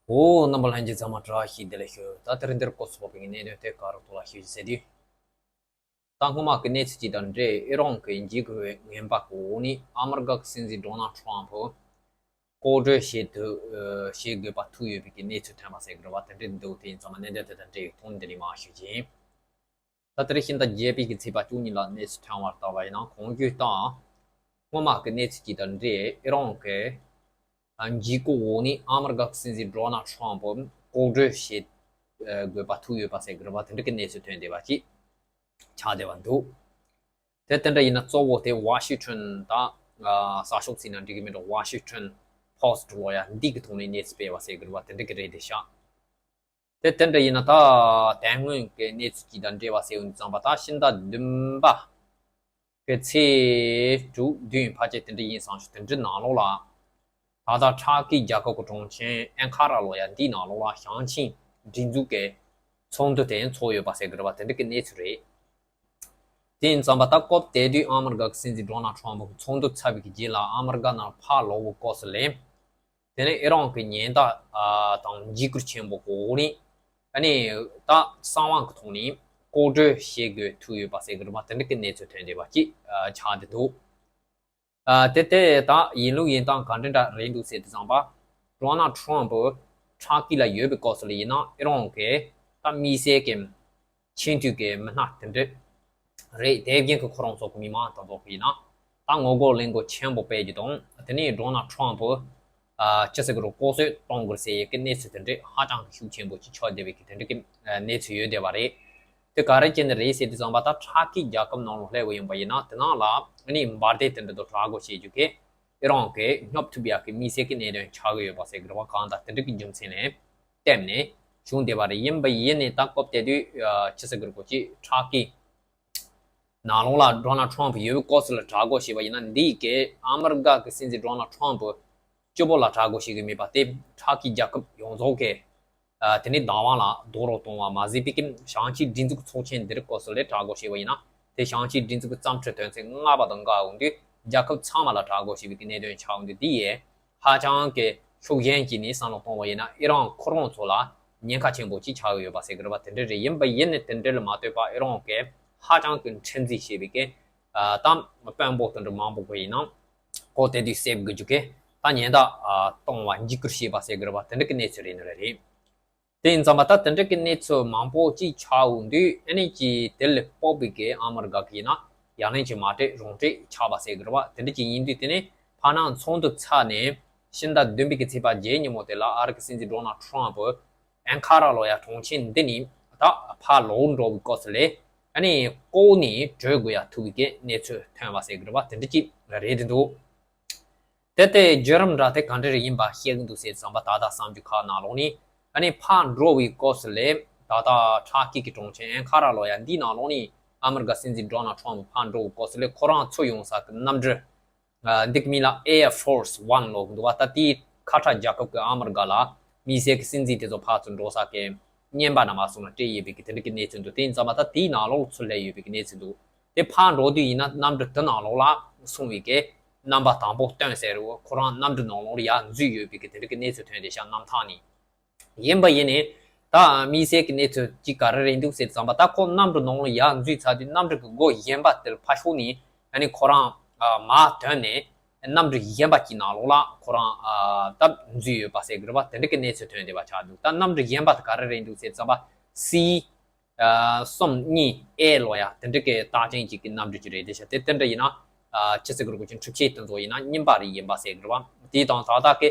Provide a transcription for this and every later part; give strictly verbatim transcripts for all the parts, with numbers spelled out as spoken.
འོ། རྣམ་པ་ལྷན་རྒྱས་ཚང་མ་བཀྲ་ཤིས་བདེ་ལེགས་ཞུ། ད་དེ་རིང་འདིར་སྐོར་ཚོགས་པའི་གནད་དོན་དེ་ག་རུ་ཐོག་ལ་ཞུ་ཟེར་དུས། ད་སྔོན་མ་གི་གནས་ཚུལ་ཅིག་དང་འབྲེལ་ཨི་རན་གྱི་འཇིགས་སྐུལ་ངན་པ་གི་འོག་ནས་ཨ་མི་རི་ཀ་གི་སྲིད་འཛིན་ཌོ་ནལ་ཊམ་ཕུ་ལྐོག་གྲོས་བྱེད་དུ་བྱེད་དགོས་པ་ཐུག་ཡོད་པའི་གི་གནས་ཚུལ་ཐོན་པ་ཟེར་གི་རེད་བ། དེ་འདྲ་འདུག་དེ་ཡིན་ཙང་མ་གནད་དོན་དེ་དང་འབྲེལ་ཐོག་འདི་ནས་མར་ཞུ་རྒྱུ་ཡིན། ད་ལྟར་ཤིང་རྟ་བརྒྱད་པའི་གི་ཚེས་པ་བཅུ་གཉིས་ལ་གནས་ཚུལ་ཐོན་པར་བལྟས་པ་ཡིན་ན། གོང་ཞུས་ལྟར་སྔོན་མ་གི་གནས་ཚུལ་ཅིག་དང་འབྲེལ་ཨི་རན་གྱི་འཇིགས་སྐུལ་འོག་ནས་ཨ་མི་རི་ཀ་གི་སྲིད་འཛིན་ཌོ་ནལ་ཊམ་ཕུ་ལྐོག་གྲོས་བྱེད་དགོས་པ་ཐུག་ཡོད་པ་ཟེར་གི་རེད་བ། དེ་འདྲ་གི་གནས་ཚུལ་ཐོན་བསྡད་པ་ཅིག་ཆགས་བསྡད་པ་འདུག་དེ་དེ་འདྲ་ཡིན་ན་གཙོ་བོ་དེ་ཝ་ཤིང་ཊོན་དང་གསར་ཤོག་ཟེར་ན་འགྲིག་གི་མེད་འགྲོ། ཝ་ཤིང་ཊོན་པོ་སི་ཊི་ལོ་ཡ་འདི་གི་ཐོག་ནས་གནས་ཚུལ་སྤེལ་བ་ཟེར་གི་རེད་བ། དེ་འདྲ་གི་རེད་དེ་ཤག་དེ་དེ་འདྲ་ཡིན་ན་ད་དེ་སྔོན་གྱི་གནས་ཚུལ་ཅིག་དང་འབྲེལ་བ་ཟེར་ཡོང་དུས་ཙམ་པ། ད་ཕྱི་ཟླ་བདུན་པ་གི་ཚེས་དྲུག་བདུན་ཕལ་ཆེར་དེ་འདྲ་ཡིན་བསམ་ཞིང་། དེ་འདྲའི་ནང་ལོགས་ལ་ད་ལྟ་ཊར་ཀི་རྒྱལ་ཁབ་ཀྱི་གྲོང་ཁྱེར་ཨན་ཁ་ར་ལོ་ཡ་འདིའི་ནང་ལོགས་ལ་ཞིང་ཆེན་སྒྲིག་འཛུགས་ཀྱི་ཚོགས་འདུ་དེ་འཚོགས་ཡོད་པ་ཟེར་གི་རེད་བ། དེ་འདྲ་གི་གནས་ཚུལ་རེད། དེ་ཡིན་ཙམ་པ་ད་སྐབས་དེ་དུས་ཨ་མི་རི་ཀ་གི་སྲིད་འཛིན་ཌོ་ནལ་ཊམ་ཕུ་གི་ཚོགས་འདུ་ཚར་བའི་གི་རྗེས་ལ་ཨ་མི་རི་ཀ་ནང་ཕར་ལོག་པའི་སྐབས་སུ་ལ། དེ་ནས་ཨི་རན་གྱི་ཉེན་བརྡ་དང་འཇིགས་སྐུལ་ཆེན་པོ་གི་འོག་ནས་ཨ་ནི་ད་གསང་བ་གི་ཐོག་ནས་ལྐོག་གྲོས་བྱེད་དགོས་ཐུག་ཡོད་པ་ཟེར་གི་རེད་བ། དེ་འདྲ་གི་གནས་ཚུལ་ཐོན་བསྡད་པ་ཅིག་ཆགས་བསྡད་འདུག་ཨ། དེ་དེ་དག་ཡིན་ལུགས་ཡིན་སྟངས་ག་འདྲ་འདྲ་རེད་འདུག་ཟེར་དུས་ཙམ་པ། ཌོ་ནལ་ཊམ་ཕུ་ཊར་ཀི་ལ་ཡོད་པའི་སྐབས་སུ་ལ་ཡིན་ན་ཨི་རན་གྱི་ད་དམིགས་བསལ་གྱི་ཆེས་མཐོའི་གི་མི་སྣ་དེ་འདྲ་རེད། དེ་བཞིན་གྱི་ཁོ་རང་ཚོ་གི་མི་མང་དང་ཐོག་གི་ཡིན་ན་ད་ངོ་རྒོལ་གླེང་རྒྱུ་ཆེན་པོ་སྤེལ་རྒྱུ་དང་། དེ་ནས་ཌོ་ནལ་ཊམ་ཕུ་ཨ། ཅི་ཟེར་གི་རེད། ལྐོག་གསོད་གཏོང་དགོས་ཟེར་ཡས་ཀྱི་གནས་ཚུལ་དེ་འདྲ་ཧ་ཅང་གི་ཤུགས་ཆེན་པོ་ཅིག་ཆགས་བསྡད་པའི་གི་དེ་འདྲ་གི་གནས་ཚུལ་ཡོད་བསྡད་པ་རེད། དེ་ག་རེ་བྱས་ནས་རེད་ཟེར་དུས་ཙམ་པ། ད་ཊར་ཀི་རྒྱལ་ཁབ་ནང་ལ་སླེབས་པ་ཡིན་པ་ཡིན་ན་དེ་ནང་ལ་ཨ་ནི་འབར་མདེལ་དེ་འདྲ་དང་དྲག་རྒོལ་བྱེད་རྒྱུ་གི་ཨི་རན་གྱི་སྙོབ་ཐུབ་ཡག་གི་དམིགས་བསལ་གྱི་གནད་དོན་ཆགས་ཀྱི་ཡོད་པ་ཟེར་གི་རེད་བ། གང་ལྟར་དེ་འདྲ་གི་རྒྱུ་མཚན་ལ་བརྟེན་ནས་བྱུང་བསྡད་པ་རེད། ཡིན་པ་ཡིན་ནས་ད་སྐབས་དེ་དུས་ཨ། ཅི་ཟེར་གི་རེད། ཁོ་ཅིག་ཊར་ཀི་ནང་ལོགས་ལ་ཌོ་ནལ་ཊམ་ཕུ་ཡོད་པའི་སྐབས་སུ་ལ་དྲག་རྒོལ་བྱས་པ་ཡིན་ན། འདིས་ཀྱི་ཨ་མི་རི་ཀ་གི་སྲིད་འཛིན་ཌོ་ནལ་ཊམ་ཕུ་གཅིག་པོ་ལ་དྲག་རྒོལ་བྱེད་ཀྱི་མེད་པ་དེ། ཊར་ཀི་རྒྱལ་ཁབ་ཡོངས་རྫོགས་ཀྱི་ཨ། དེ་ནས་བདག་དབང་ལ་རྡོག་རོལ་གཏོང་བ་མ་ཟད་པའི་གི་ཞིང་ཆེན་སྒྲིག་འཛུགས་ཚོགས་ཆེན་འདིར་སྐབས་སུ་ལ་དྲག་རྒོལ་བྱས་པ་ཡིན་ན། དེ་ཞིང་ཆེན་སྒྲིག་འཛུགས་ཀྱི་བརྩམས་ཆོས་དོན་ཚན་ལྔ་པ་དང་འགལ་འོང་དུས་རྒྱལ་ཁབ་ཚང་མ་ལ་དྲག་རྒོལ་བྱས་པའི་གི་གནད་དོན་ཆགས་འོང་དུས། འདི་ཡིས་ཧ་ཅང་གི་ཕྱོགས་གཞན་གྱིས་ནས་བསམ་བློ་གཏོང་བ་ཡིན་ན་ཨི་རན་ཁོ་རང་ཚོ་ལ་ཉེན་ཁ་ཆེན་པོ་ཅིག་ཆགས་ཀྱི་ཡོད་པ་ཟེར་གི་རེད་བ། དེ་འདྲ་རེད། ཡིན་པ་ཡིན་ནས་དེ་འདྲ་ལ་མ་ལྟོས་པར་ཨི་རན་གྱིས་ཧ་ཅང་གི་ཁྲིམས་འཛིན་བྱས་པའི་གི་ཨ། ད་དཔོན་པོ་དེ་འདྲ་མང་པོ་གི་ཡིན་ན་ཁོ་དེ་དུས་བསད་དགོས་རྒྱུ་གི་ད་ཉེན་བརྡ་ཨ། གཏོང་བ་འཇིགས་སྐུལ་བྱས་པ་ཟེར་གི་རེད་བ། དེ་འདྲ་གི་གནས་ཚུལ་རེད་ནི་རེད། དེ་ཡིན་ཙང་མ་ད་དེ་འདྲ་གི་གནས་ཚུལ་མང་པོ་ཅིག་ཆགས་འོང་དུས་ཨ་ནི་ཅིག་དེ་ལས་ལྐོག་པའི་གི་ཨ་མི་རི་ཀ་གི་ཡིན་ན་ཡ་ལན་ཅིག་མ་སྤྲད་རང་སྤྲད་ཆགས་པ་ཟེར་གི་རེད་བ། དེ་འདྲ་ཅིག་ཡིན་དུས་དེ་ནས་ཕར་ནང་ཚོགས་འདུ་ཚར་ནས་ཕྱི་ཟླ་བདུན་པའི་གི་ཚེས་པ་བརྒྱད་ཉིན་མོ་དེ་ལ་ཨ་རི་གི་སྲིད་འཛིན་ཌོ་ནལ་ཊམ་ཕུ་ཨན་ཁ་ར་ལོ་ཡ་གྲོང་ཁྱེར་འདི་ནས་ད་ཕར་ལོག་འགྲོ་བའི་སྐབས་སུ་ལ་ཨ་ནི་ལྐོག་ནས་བྲོས་དགོས་ཡ་ཐུག་པའི་གི་གནས་ཚུལ་ཐོན་པ་ཟེར་གི་རེད་བ། དེ་འདྲ་ཅིག་རེད་དེ་འདུག་དེ་ལྟའི་བརྒྱུད་རིམ་འདྲ་དེ་ག་འདྲ་རེ་ཡིན་པ་བཤད་ཀྱི་འདུག་ཟེར་ཙམ་པ། ད་ལྟ་གསར་འགྱུར་ཁག་ནང་ལོགས་ནས་ཨ་ནི་ཕར་འགྲོ་བའི་སྐབས་སུ་ལ་ད་ལྟ་ཊར་ཀི་གི་གྲོང་ཁྱེར་ཨན་ཁ་ར་ལོ་ཡ་འདིའི་ནང་ལོགས་ནས་ཨ་མི་རི་ཀ་སྲིད་འཛིན་ཌོ་ནལ་ཊམ་ཕུ་ཕར་འགྲོ་བའི་སྐབས་སུ་ལ་ཁོ་རང་ཚུར་ཡོང་ས་གི་གནམ་གྲུ་ཨ། འདི་གི་མིང་ལ་Air Force One ལབ་ཀྱི་འདུག་བ། ད་དེའི་ཁ་ཐག་རྒྱལ་ཁབ་ཀྱི་ཨ་མི་རི་ཀ་ལ་དམིགས་བསལ་གྱི་སྲིད་འཛིན་དེ་ཚོ་ཕར་ཚུར་འགྲོ་ས་གི་རྔན་པ་ནང་མར་སོང་ལ་སྤྲད་ཡོད་པའི་གི་དེ་འདྲ་གི་གནས་ཚུལ་འདུག་དེ་ཡིན་ཙང་མ་ད་དེའི་ནང་ལོགས་ཚུར་སླེབས་ཡོད་པའི་གི་གནས་ཚུལ་འདུག་དེ་ཕར་འགྲོ་དུས་ཡིན་ན་གནམ་གྲུ་དེ་ནང་ལོགས་ལ་སོང་བའི་གི་རྣམ་པ་དང་པོ་སྟོན་ཟེར་རུ་ཁོ་རང་གནམ་གྲུ་ནང་ལོགས་ལ་ཡར་འཛུལ་ཡོད་པའི་གི་དེ་འདྲ་གི་གནས་ཚུལ་ཐོན་བསྡད་ཤག་གནམ་ཐང་ནས། ཡིན་པ་ཡིན་ནས་ད་དམིགས་བསལ་གྱི་གནས་ཚུལ་གཅིག་ག་རེ་རེད་འདུག་ཟེར་ཙམ་པ། ད་ཁོ་གནམ་གྲུ་ནང་ལ་ཡར་འཛུལ་ཚར་དུས་གནམ་གྲུ་གི་སྒོ་གཞན་པ་དེར་ཕར་ཕྱོགས་ནས་ཨ་ནི་ཁོ་རང་ཨ། མར་ཐོན་ནས་གནམ་གྲུ་གཞན་པ་གཅིག་ནང་ལོགས་ལ་ཁོ་རང་ཨ། ད་འཛུལ་ཡོད་པ་ཟེར་གི་རེད་བ། དེ་འདྲ་གི་གནས་ཚུལ་ཐོན་བསྡད་པ་ཆགས་འདུག་ད་གནམ་གྲུ་གཞན་པ་དེ་ག་རེ་རེད་འདུག་ཟེར་ཙམ་པ། སི་ཨ། གསུམ་གཉིས་ཨེ་ལབ་ཡ་དེ་འདྲ་གི་རྟགས་ཅན་གཅིག་གི་གནམ་གྲུ་ཅིག་རེད་དེ་ཤག་དེ་དེ་འདྲ་ཡིན་ན་ཨ། ཅི་ཟེར་གི་རེད། ཁོ་ཅིག་འཕྲུལ་ཆས་དེ་ཚོ་ཡིན་ན་རྙིང་པ་རེ་ཡིན་པ་ཟེར་གི་རེད་བ། དེ་དང་ད་ལྟ་གི་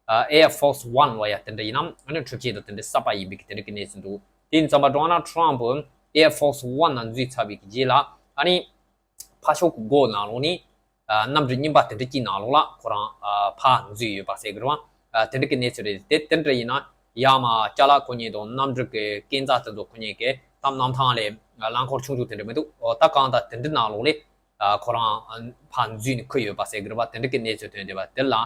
ཨ། Air Force One ལབ་ཡ་དེ་འདྲ་ཡིན་ན་ཨ་ནི་འཕྲུལ་ཆས་དང་དེ་འདྲ་གསར་པ་ཡིན་པའི་གི་དེ་འདྲ་གི་གནས་ཚུལ་འདུག་དེ་ཡིན་ཙང་མ་ཌོ་ནལ་ཊམ་ཕུ་Air Force One ནང་འཛུལ་ཚར་བའི་གི་རྗེས་ལ་ཨ་ནི་ཕར་ཕྱོགས་གི་སྒོ་ནང་ལོགས་ནས་ཨ། གནམ་གྲུ་རྙིང་པ་དེ་འདྲ་གཅིག་ནང་ལོགས་ལ་ཁོ་རང་ཨ། ཕར་འཛུལ་ཡོད་པ་ཟེར་གི་རེད་བ། ཨ། དེ་འདྲ་གི་གནས་ཚུལ་རེད། དེ་དེ་འདྲ་ཡིན་ན་ཡར་མར་ཅ་ལག་ཁུར་མཁན་དང་གནམ་གྲུ་གི་སྐས་འཛེག་དེ་ཚོ་ཁུར་མཁན་གི་ད་གནམ་ཐང་ལ་རླངས་འཁོར་ཆུང་ཆུང་དེ་འདྲ་མི་འདུག་འོ། ད་གང་ལྟར་དེ་འདྲ་ནང་ལོགས་ལ་ཨ། ཁོ་རང་ཨ། ཕར་འཛུལ་ནས་ཁུར་ཡོད་པ་ཟེར་གི་རེད་བ། དེ་འདྲ་གི་གནས་ཚུལ་ཐོན་བསྡད་པ་དེ་ལ་ཨ།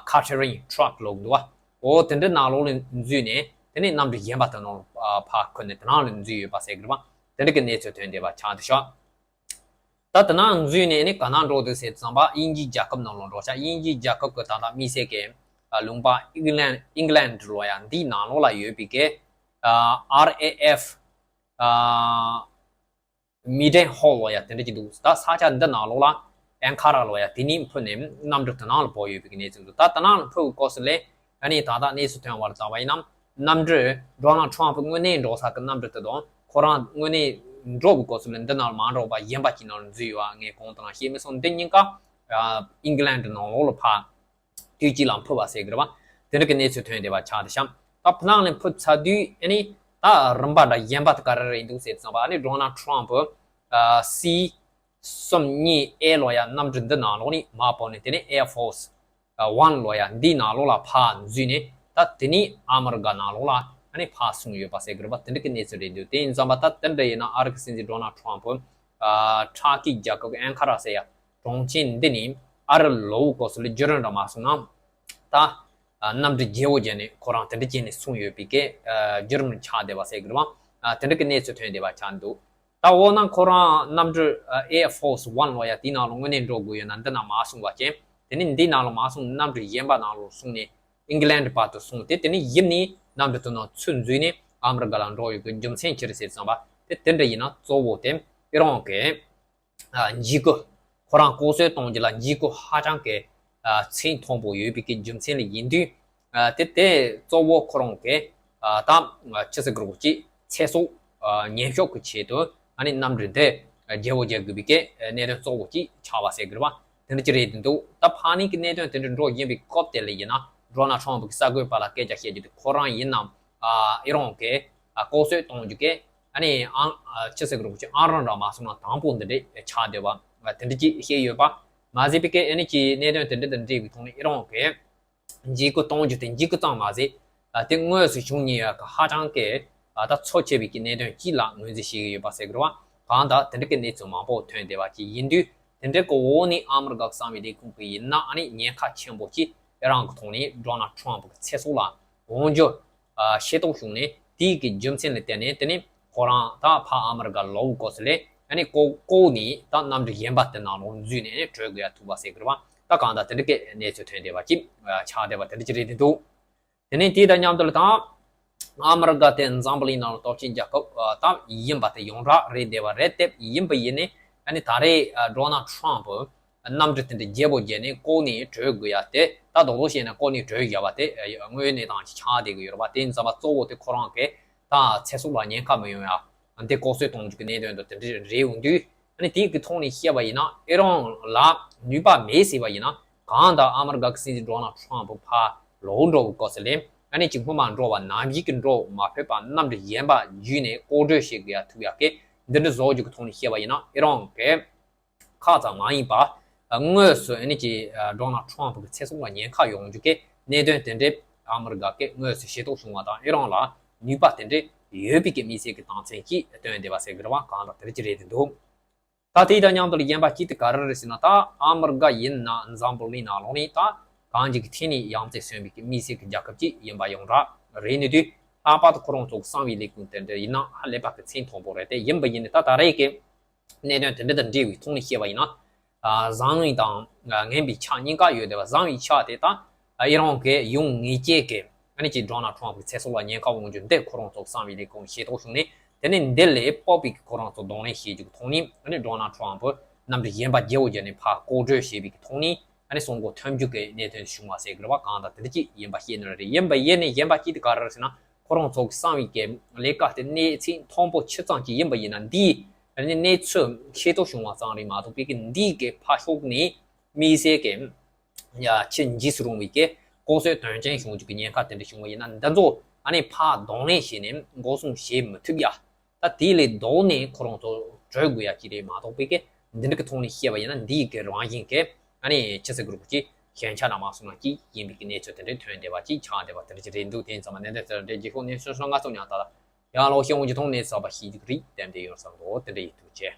Catering Truck ལབ་ཀྱི་འདུག་བ། འོ། དེ་འདྲ་ནང་ལོགས་ལ་འཛུལ་ནས་དེ་ནས་གནམ་གྲུ་གཞན་པ་དེ་ནང་ལ་ཨ། ཕར་ཁུར་ནས་དེ་ནང་ལ་འཛུལ་ཡོད་པ་ཟེར་གི་རེད་བ། དེ་འདྲ་གི་གནས་ཚུལ་ཐོན་བསྡད་པ་ཆགས་འདུག་ཤག་ད་དེ་ནང་འཛུལ་ནས་ནི་ག་ན་འགྲོ་འདུག་ཟེར་ཙམ་པ་དབྱིན་ཇིའི་རྒྱལ་ཁབ་ནང་ལ་འགྲོ་ཤག་དབྱིན་ཇིའི་རྒྱལ་ཁབ་ཀྱི་ད་ལྟ་དམིགས་བསལ་གྱི་ ལུང་པ་ཨིང་ལན་ཨིང་ལན་ལོ་ཡ་འདིའི་ནང་ལོགས་ལ་ཡོད་པའི་གི་ཨ་R A F ཨ་མི་ཌེན་ཧོལ་ལོ་ཡ་དེ་འདྲ་ཅིག་འདུག་ད་ས་ཆ་འདི་ནང་ལོགས་ལ་ཨན་ཁ་ར་ལོ་ཡ་དེ་ནས་འཕུར་ནས་གནམ་གྲུ་དེ་ནང་ལ་བབས་ཡོད་པའི་གནས་ཚུལ་འདུག་ད་དེ་ནང་ལ་འཕུར་བའི་སྐབས་སུ་ལས་ཨ་ནི་ད་ལྟ་གནས་ཚུལ་ཐོན་པར་བལྟས་པ་ཡིན་ན་གནམ་གྲུ་ཌོ་ནལ་ཊམ་ཕི་དངོས་གནས་འགྲོ་ས་གི་གནམ་གྲུ་དེ་དང་ཁོ་རང་དངོས་གནས་འགྲོ་བའི་སྐབས་སུ་ལས་འདི་ནང་ལ་མ་འགྲོ་བ་གཞན་པ་ཅིག་ནང་ལ་འཛུལ་ཡོད་པ་ངས་གོང་དུ་ནང་བཤད་མི་སོང་། འདི་གཉིས་ཀ་ཨིང་ལན་ནང་ལོགས་ལ་ཕར་དུས་གཅིག་ལ་འཕུར་བ་ཟེར་གི་རེད་བ། དེ་འདྲ་གི་གནས་ཚུལ་ཐོན་བསྡད་པ་ཆགས་བསྡད་ཤག་ད་ཕ་ནང་ལ་འཕུར་ཚར་དུས་ཨ་ནི་ད་རིམ་པ་འདྲ་གཞན་པ་དེ་ག་རེ་རེད་འདུག་ཟེར་ཙང་པ་ཨ་ནི་ཌོ་ནལ་ཊམ་ཕི་ཨ་སི་གསུམ་གཉིས་ཨེ་ལོ་ཡ་གནམ་གྲུ་འདི་ནང་ལོགས་ནས་མར་བབས་ནས་དེ་ནས་ཨེར་ཕོར་སི་ཝན་ལོ་ཡ་འདིའི་ནང་ལོགས་ལ་ཕར་འཛུལ་ནས་ད་དེ་ནས་ཨ་མི་རི་ཀ་ནང་ལོགས་ལ་ཨ་ནི་ཕར་སོང་ཡོད་པ་ཟེར་གི་རེད་བ། དེ་འདྲ་གི་གནས་ཚུལ་རེད་འདུག་དེ་ཡིན་ཙང་པ་ད་དེ་འདྲ་ཡིན་ན་ཨ་རི་གི་སྲིད་འཛིན་ཌོ་ནལ་ཊམ་ཕི་ཨ་ཊར་ཀི་རྒྱལ་ཁབ་ཨན་ཁ་ར་ཟེར་ཡ་གྲོང་ཁྱེར་འདི་ནས་ཨ་རི་ལོག་སྐབས་སུ་ལ་བརྒྱུད་རིམ་འདྲ་མ་སོང་ན་ད་གནམ་གྲུ་བརྗེ་བོ་བརྒྱབ་ནས་ཁོ་རང་དེ་འདྲ་བྱས་ནས་སོང་ཡོད་པའི་གི་བརྒྱུད་རིམ་ཆགས་བསྡད་པ་ཟེར་གི་རེད་བ། དེ་འདྲ་གི་གནས་ཚུལ་ཐོན་བསྡད་པ་ཆགས་འདུག་ད་འོ་ན་ཁོ་རང་གནམ་གྲུ་ཨེར་ཕོར་སི་ཝན་ལོ་ཡ་དེའི་ནང་ལ་དངོས་གནས་འགྲོ་དགོས་ཡོད་ན་འདི་ནང་མ་སོང་བ་ཅན། དེ་ནས་འདིའི་ནང་ལ་མ་སོང་གནམ་གྲུ་གཞན་པ་ནང་ལ་སོང་ནས་ཨིང་ལན་བར་དུ་སོང་སྟེ་དེ་ནས་ཡིབ་ནས་གནམ་གྲུ་དེ་ནང་ཚུར་འཛུལ་ནས་ཨ་མི་རི་ཀ་ལ་འགྲོ་ཡོད་པའི་རྒྱུ་མཚན་ཅི་རེད་ཟེར་ཙང་པ་དེ་དེ་འདྲ་ཡིན་ན་གཙོ་བོ་དེ་ཨི་རན་གི་འཇིགས་སྐུལ། ཁོ་རང་ལྐོག་གསོད་གཏོང་རྒྱུ་ལ་འཇིགས་སྐུལ་ཧ་ཅང་གི་ཚད་མཐོན་པོ་ཡོད་པའི་གི་རྒྱུ་མཚན་ལ་ཡིན་དུས། དེ་དེ་གཙོ་བོ་ཁོ་རང་གི་ད་ཆི་ཟེར་དགོས་རེད་ཅིག་ཚེ་སྲོག་ཉེན་ཤོག་གི་ཆེད་དུ་ཨ་ནི་གནམ་གྲུ་འདི་བརྗེ་བོ་རྒྱག་དགོས་པའི་གི་གནད་དོན་གཙོ་བོ་ཅིག་ཆགས་པ་ཟེར་དགོས་རེད་བ། དེ་འདྲ་ཅིག་རེད་འདུག་ད་ཕ་ནི་གི་གནད་དོན་དེ་འདྲ་འགྲོ་བཞིན་པའི་སྐབས་དེ་ལ་ཡིན་ན་ཌོ་ནལ་ཊམ་ཕི་གི་གསར་འགོད་པ་ལ་སྐད་ཆ་བཤད་རྒྱུ་དེ་ཁོ་རང་ཡིན་ནམ་ཨི་རན་གི་ལྐོག་གསོད་གཏོང་རྒྱུ་གི་ཨ་ནི་ཨང་ཆི་ཟེར་དགོས་རེད་ཅིག་ཨང་རིམ་འདྲ་མ་སོང་ན་དང་པོ་འདི་འདྲས་ཆགས་བསྡད་པ་དེ་འདྲ་ཅིག་བཤད་ཡོད་པ་མ་ཟད་པའི་གི་ཨ་ནི་ཅིག་གནད་དོན་དེ་འདྲ་དང་འབྲེལ་བའི་ཐོག་ནས་ཨི་རན་གི་འཇིགས་སྐུལ་གཏོང་རྒྱུ་དེ་འཇིགས་སྐུལ་ཙམ་མ་ཟད། དེ་དངོས་སུ་བྱུང་མྱོང་ཡ་གི་ཧ་ཅང་གི་ད་ཚབས་ཆེ་བའི་གི་གནད་དོན་གཅིག་ལ་ངོས་འཛིན་བྱེད་ཀྱི་ཡོད་པ་ཟེར་དགོས་རེད་བ། གང་ལྟར་དེ་འདྲ་གི་གནས་ཚུལ་མང་པོ་ཐོན་བསྡད་པ་ཅིག་ཡིན་དུས་དེ་འདྲ་གི་འོག་ནས་ཨ་མི་རི་ཀ་གི་གསང་བའི་ལས་ཁུངས་གི་ཡིན་ན་ཨ་ནི་ཉེན་ཁ་ཆེན་པོ་ཅིག་ཨི་རན་གི་ཐོག་ནས་ཌོ་ནལ་ཊམ་ཕི་གི་ཚེ་སྲོག་ལ་འོང་རྒྱུ་ཤེས་རྟོགས་བྱུང་ནས་དེའི་གི་རྒྱུ་མཚན་ལ་བརྟེན་ནས་དེ་ནས་ཁོ་རང་ད་ཕར་ཨ་མི་རི་ཀ་ལོག་སྐབས་སུ་ལས་ཨ་ནི་ལྐོག་ལྐོག་ནས་ད་གནམ་གྲུ་གཞན་པ་དེ་ནང་ལོགས་འཛུལ་ནས་ཨ་ནི་བྲོས་དགོས་ཡ་ཐུག་པ་ཟེར་གི་རེད་བ། ད་གང་ལྟར་དེ་འདྲ་གི་གནས་ཚུལ་ཐོན་བསྡད་པ་ཅིག་ཆགས་བསྡད་པ་དེ་འདྲ་ཅིག་རེད་འདུག་དེ་ནས་དེ་དང་མཉམ་དུ་ལ་ད་ཨ་མི་རི་ཀ་དེ་འཛམ་བུ་གླིང་ནང་ལ་སྟོབས་ཆེན་རྒྱལ་ཁབ་ད་ཡིན་པ་དེ་ཡོངས་གྲགས་རེད་བསྡད་པ་རེད་དེ་ཡིན་པ་ཡིན་ནས་ཨ་ནི་ད་རེས་ཌོ་ནལ་ཊམ་ཕི་གནམ་གྲུ་དེ་འདྲ་བརྗེ་བོ་བརྒྱབ་ནས་ལྐོག་ནས་བྲོས་དགོས་ཡ་དེ་ད་རྡོག་རྡོག་བཤད་ན་ལྐོག་ནས་བྲོས་བཞག་པ་དེ་དངོས་ཡོད་གནས་སྟངས་ཅིག་ཆགས་བསྡད་ཀྱི་ཡོད་རེད་པ། དེ་ཡིན་ཙང་པ་གཙོ་བོ་དེ་ཁོ་རང་གི་ད་ཚེ་སྲོག་ལ་ཉེན་ཁ་མི་ཡོང་ཡ་འདི་ལྐོག་གསོད་གཏོང་རྒྱུ་གི་གནད་དོན་དང་དེ་འདྲ་རེད་འོང་དུས་ཨ་ནི་དེའི་གི་ཐོག་ནས་བཤད་པ་ཡིན་ན་ཨི་རན་ལ་ནུས་པ་མེད་ཟེར་བ་ཡིན་ན་གང་ལྟར་ཨ་མི་རི་ཀ་གི་སྲིད་འཛིན་ཌོ་ནལ་ཊམ་ཕི་ཕར་ལོག་འགྲོ་བའི་སྐབས་སུ་ལས་ཨ་ནི་ཅིག་སྔོན་མ་འགྲོ་བ་ནང་བཞིན་གི་འགྲོ་མ་ཕོད་པ་གནམ་གྲུ་གཞན་པ་བརྒྱུད་ནས་ལྐོག་བྲོས་བྱེད་དགོས་ཡ་ཐུག་ཡ་གི་འདི་འདྲ་བཟོ་རྒྱུ་གི་ཐོག་ནས་བཤད་པ་ཡིན་ན་ཨི་རན་གི་ཁག་ཙམ་མ་ཡིན་པ། དངོས་སུ་ཨ་ནི་ཀྱི་ཌོ་ནལ་ཊམ་ཕི་གི་ཚེ་སྲོག་ལ་ཉེན་ཁ་ཡོང་རྒྱུ་གི་གནད་དོན་དེ་འདྲའི་ཨ་མི་རི་ཀ་གི་དངོས་སུ་ཤེས་རྟོགས་བྱུང་བ་དང་ཨི་རན་ལ་ནུས་པ་དེ་འདྲའི་ཡོད་པའི་གི་དམིགས་བསལ་གྱི་རྟགས་མཚན་ཅིག་སྟོན་བསྡད་པ་ཟེར་གི་རེད་བ། གང་ལྟར་དེ་འདྲ་ཅིག་རེད་འདུག་ད་དེ་དང་མཉམ་དུ་གཞན་པ་གཅིག་དེ་ག་རེ་རེད་ཟེར་ན་ད་ཨ་མི་རི་ཀ་ཡིན་ན་འཛམ་བུ་གླིང་ནང་ལོགས་ནས་ད་གང་ཅིག་གི་ཐད་ནས་ཡ་མཚན་སོན་པའི་གི་དམིགས་བསལ་གྱི་རྒྱལ་ཁབ་ཅིག་ཡིན་པ་ཡོངས་གྲགས་རེད་ནི་དུས་ལྷག་པར་དུ་ཁོ་རང་ཚོ་གི་གསང་བའི་ལས་ཁུངས་དེ་འདྲ་ཡིན་ན་ཧ་ལས་པ་གི་ཚད་མཐོན་པོ་རེད་དེ་ཡིན་པ་ཡིན་ནི་ད་ད་རེས་ཀྱི་གནད་དོན་དེ་འདྲ་དང་འབྲེལ་བའི་ཐོག་ནས་བཤད་པ་ཡིན་ན། བཟང་བའི་དང་ངན་པའི་ཆ་གཉིས་ཀ་ཡོད་དེ་བ་བཟང་བའི་ཆ་དེ་ད་ཨི་རན་གྱི་ཡོང་ངེས་ཀྱི་གི་ཨ་ནི་ཀྱི་ཌོ་ནལ་ཊམ་ཕི་གི་ཚེ་སྲོག་ལ་ཉེན་ཁ་འོང་རྒྱུ་འདི་ཁོ་རང་ཚོ་གསང་བའི་ལས་ཁུངས་ཤེས་རྟོགས་བྱུང་ནས་དེ་ནས་འདི་ལས་སྤོབས་པའི་གི་ཁོ་རང་ཚོ་གདོང་ལེན་བྱེད་རྒྱུ་གི་ཐོག་ནས་ཨ་ནི་ཌོ་ནལ་ཊམ་ཕི་གནམ་གྲུ་གཞན་པ་བརྗེ་བོ་བརྒྱབ་ནས་ཕར་ལྐོག་བྲོས་བྱས་པའི་གི་ཐོག་ནས་ཨ་ནི་སྲུང་འཁོར་ཐོན་རྒྱུ་གི་གནད་དོན་བྱུང་བ་ཟེར་གི་རེད་བ། གང་ལྟར་དེ་འདྲ་ཅིག་ཡིན་པ་ཤེས་ནི་རེད། ཡིན་པ་ཡིན་ནས་གཞན་པ་ཅིག་དེ་ག་རེ་རེད་ཟེར་ན། ཁོ་རང་ཚོ་གི་གསང་བའི་གི་ལས་ཀ་དེ་གནས་ཚད་མཐོན་པོ་ཆེ་ཙམ་ཅིག་ཡིན་པ་ཡིན་ན་འདིའི་གནས་ཚུལ་ཤེས་རྟོགས་བྱུང་བ་ཙམ་རེད་མ་གཏོགས་པའི་གི་འདིའི་གི་ཕར་ཕྱོགས་ནས་དམིགས་བསལ་གི་ཡ་ཕྱི་འཇིགས་སུ་རུང་བའི་གི་ལྐོག་གསོད་དོན་རྐྱེན་བྱུང་རྒྱུ་གི་ཉེན་ཁ་དེ་འདྲ་བྱུང་བ་ཡིན་ན་འདི་ཚོ་ཨ་ནི་ཕར་གདོང་ལེན་བྱས་ནས་འགོག་སྲུང་བྱེད་མི་ཐུབ་ཡ། ད་དེ་ལས་ལྡོག་ནས་ཁོ་རང་ཚོ་བྲོས་དགོས་ཡ་ཅིག་རེད་མ་གཏོགས་པའི་གི་འདི་འདྲ་གི་ཐོག་ནས་བཤད་པ་ཡིན་ན་འདིའི་གི་རང་བཞིན་གི་ཨ་ནི་ཕྱི་སྲིད་གི་རུ་ཅིག་ཞན་ཆ་ན་མ་སོང་ན་ཅིག་ཡིན་པའི་གི་གནས་ཚུལ་དེ་འདྲའི་ཐོན་བསྡད་པ་ཅིག་ཆགས་བསྡད་པ་དེ་འདྲ་ཅིག་རེད་འདུག་དེ་ཡིན་ཙང་མ་གནད་དོན་དེ་འདྲ་རྒྱལ་ཁབ་གནས་ཚུལ་སོང་ང་ཚོ་ཉག་ད་ལ་ཡང་ལོག་ཤེས་འོང་གི་ཐོག་ནས་ཚགས་པ་ཞིག་རིགས་བསྟན་ཏེ་ཡོད་བསམ་འདུག་དེ་འདྲ་ཡིན་ཐུགས་རྗེ་ཆེ།